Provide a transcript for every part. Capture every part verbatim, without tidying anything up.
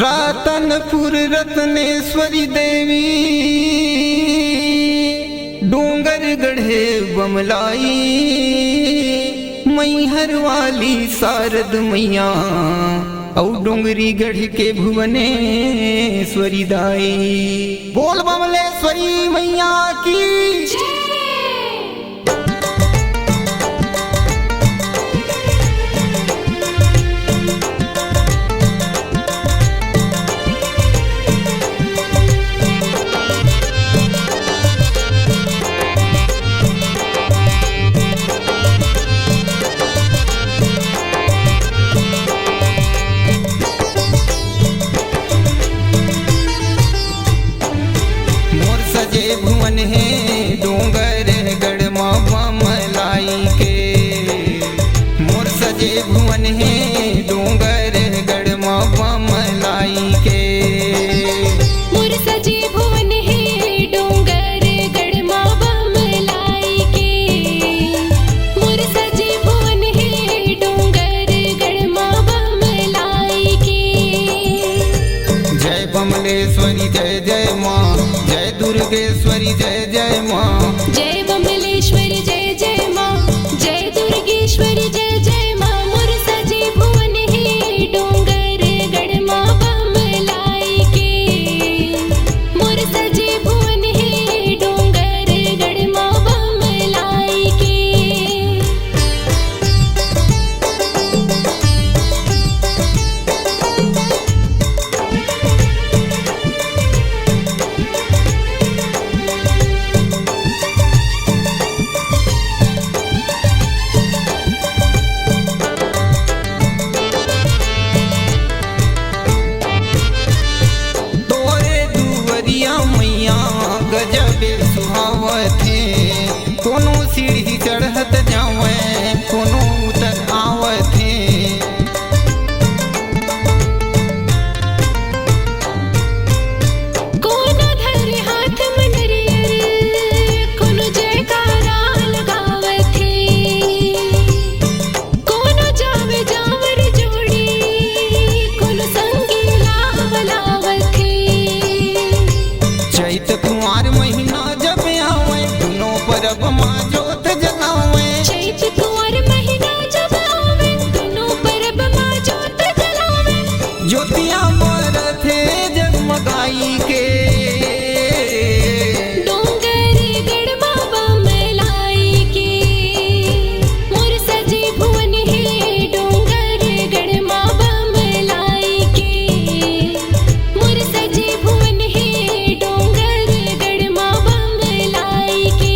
रातनपुर रत्नेश्वरी देवी, डोंगरगढ़ बमलाई, मैहर वाली शारद मैया, अउ डोंगरीगढ़ के भुवनेश्वरी दाई। बोल बमलेश्वरी मैया की। मोर सजे भुवन हे डोंगरगढ़ म बमलाई के, मोर सजे भुवन हे डोंगरगढ़ म बमलाई के। मोर सजे भुवन हे डोंगरगढ़ म बमलाई के, मोर सजे भुवन हे डोंगरगढ़ म बमलाई के। जय बमलेश्वरी जय जय माँ, जय दुर्गेश्वरी जय जय माँ। जय बमलेश्वरी जय जय माँ, जय दुर्गेश्वरी जय जय माँ। मोर सजे भुवन हे डोंगरगढ़ म बमलाई के, मोर सजे भुवन हे डोंगरगढ़ म बमलाई के। तोरे दुवरिया मैया गजबे सुहावत हे, कोनो सीढ़ी चढ़त जावय, कोनो उतर आवत हे। कोनो धरे हाथ म नरियर, कोनो जयकारा लगावत हे। कोनो जावे जावर जोड़ी, कोनो संगी ला बलावत हे। चैत कुंवार महीना जब आवय, दुनो परब मा जोत जलावय। चैत कुंवार महीना जब आवय, दुनो परब मा जोत जलावय। ज्योतिया बरत हे जगमगाई के। डोंगरगढ़ मा बमलाई के, मोर सजे भुवन हे डोंगरगढ़ मा बमलाई के, मोर सजे भुवन हे डोंगरगढ़ मा बमलाई के।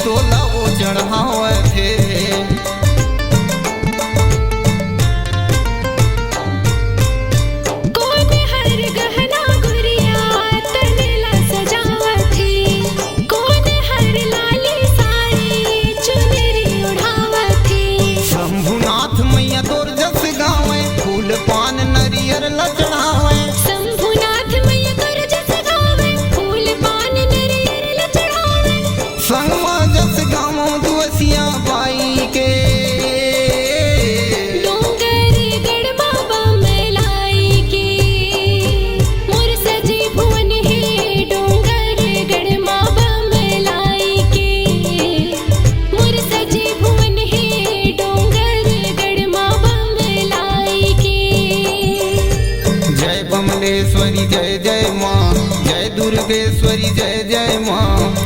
तोला वो चढ़ावत हे। कोन हर गहना गुरिया तन ला सजावत हे, कोन हर लाली साड़ी चुनरी ओढ़ावत हे। शंभुनाथ मैया तोर जस गावय, फूल पान नरियर ला चढ़ावय। शंभुनाथ मैया तोर जस गावय, फूल पान नरियर ला चढ़ावय। संगमा जस गावो दुअसिया बाई के। डोंगरगढ़ बाबा मलाई के, मोर सजे भुवन हे डोंगरगढ़ बाबा मलाई के, मोर सजे भुवन हे डोंगरगढ़ बाबा मलाई के। जय बमलेश्वरी जय जय माँ, जय दुर्गेश्वरी जय जय माँ।